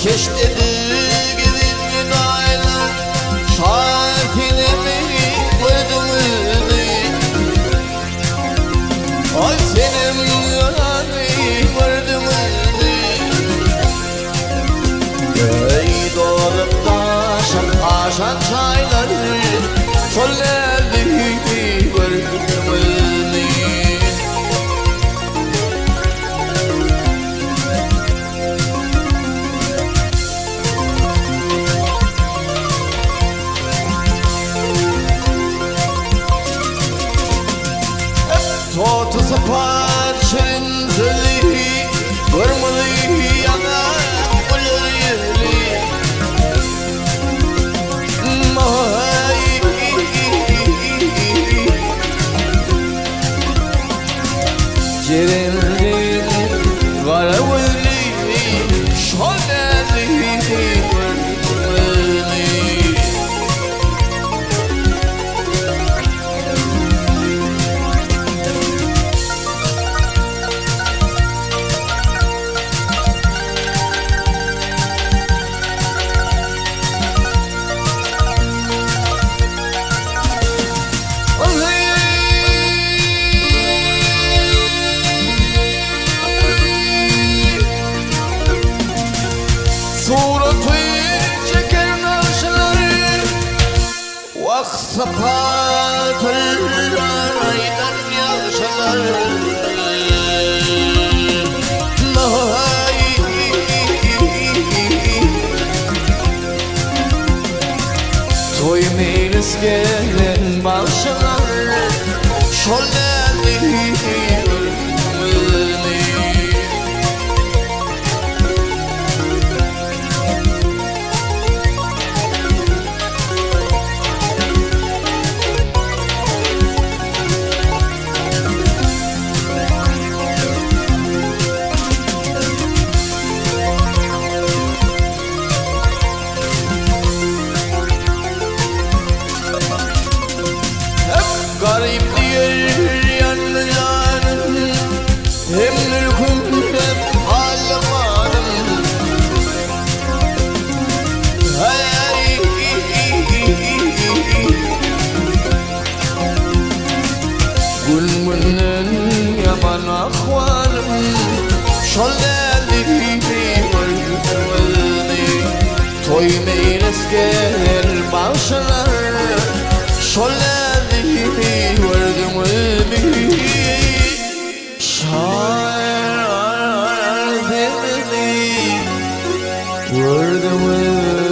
Keşdede gezen gedaýlar, Şaýyr senemi gördüňizmi? Aý senem ýary gördüňizmi? Eý dolup daşan aşan çaýlar, Şol näzi gördüňizmi? Toty sypat şirin sözli, Gyrmyzy ýaňak güler ýüzli. Jerenli gara gözli şol näzli gördüňizmi? Suraty çeker nagşlary, Wah sypatyl aýdan ýagşylar. Toý meýlis gelen bagşylar Şol däldi gördüňizmi? Hep garyp diýer ýanly janym, Hem mülküm hem halymanym. Heý, Gün-günden ýaman ahwalym, Şol däldi gördüňizmi? Toý meýlis geler bagşylar, Şol däldi gördüňizmi? Şaýyr senmi gördüňizmi?